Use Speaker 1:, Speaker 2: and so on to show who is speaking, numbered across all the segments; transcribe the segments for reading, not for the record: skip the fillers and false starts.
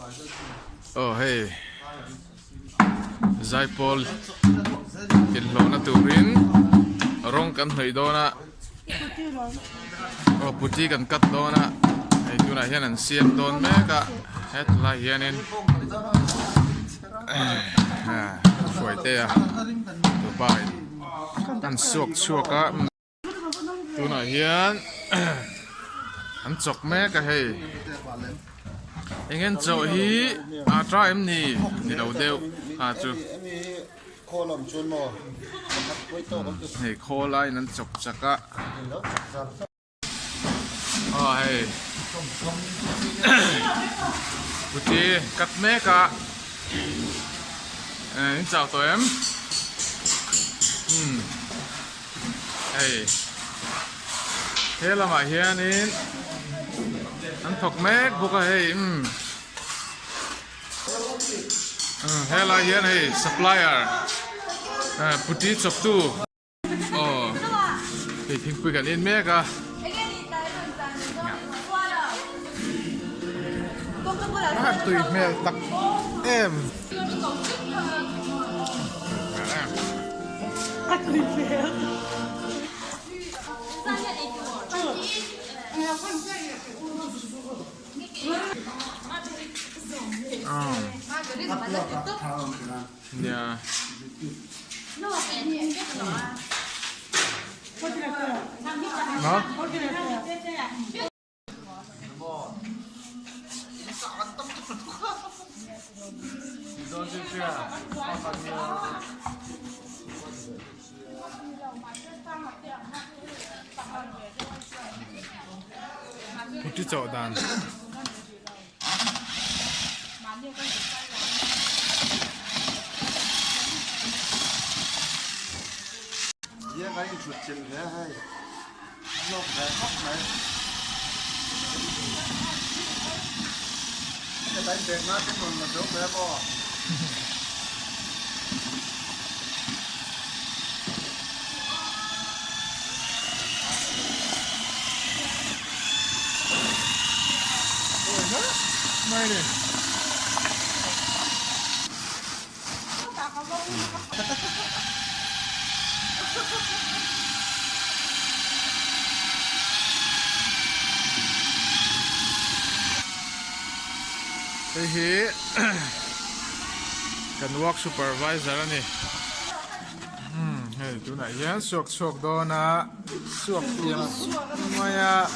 Speaker 1: Aw hei zaipawl inhlawhna turin rawng kan hnawih dawn a aw putty kan cut dawn a hei tunah hian an siam dawn mek a hetlai hianin hruaitea tupa in an suak chhuak a. Tunah hian an chawk mek a hei eng en chawh hi a ta em ni ni lo deuh a chu hei khawl laiin an chawk chak a aw hei kuti cut mek a in chau tawh em umm. Hei he lamah hianin an thawk mek bawk a hei umm helai hian hei supplier putty chawptu aw hei thingpui kan en mek a. A tui hmel tak em. Nia. Putty chawh dan. Hei hi kan work supervisor a ni hei tunah hian suak chhuak dawn a suak thiam mai a.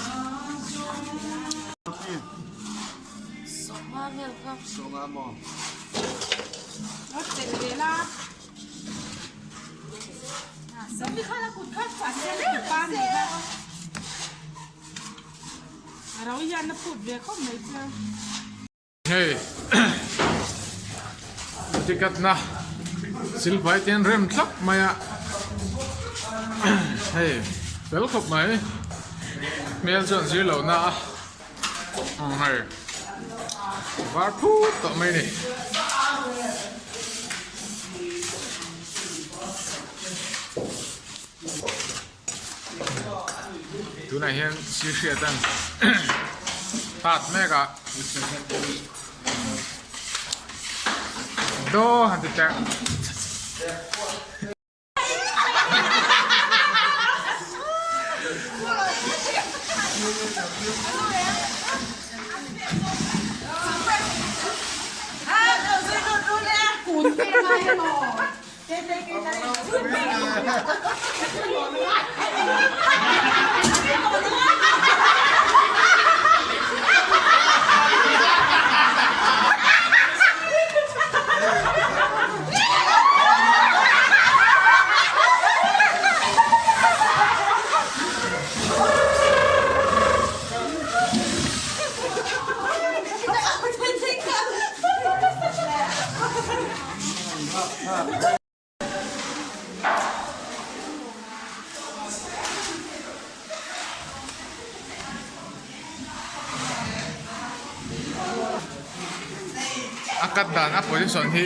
Speaker 1: Hei ticket na silfai te an rem thlap mai a hei fel khawp mai hmel chuan zir loh na a. Hei var phut tawh mai a ni. Tunah hian sir hriat an tat mek a. Daw han ti teh. A cut dan a position hi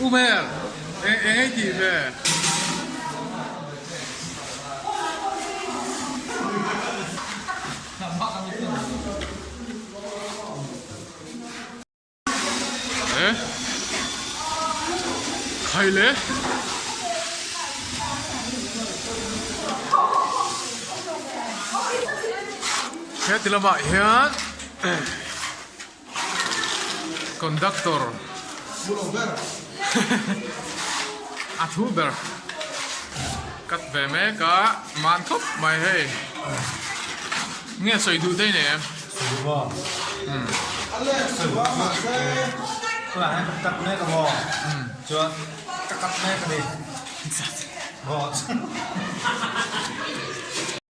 Speaker 1: U Mel eng eng ei tih ve? Hai le. Heti lamah hian conductor a thu ber cut ve mek a man khawp mai hei nge sawi duh daih nei em?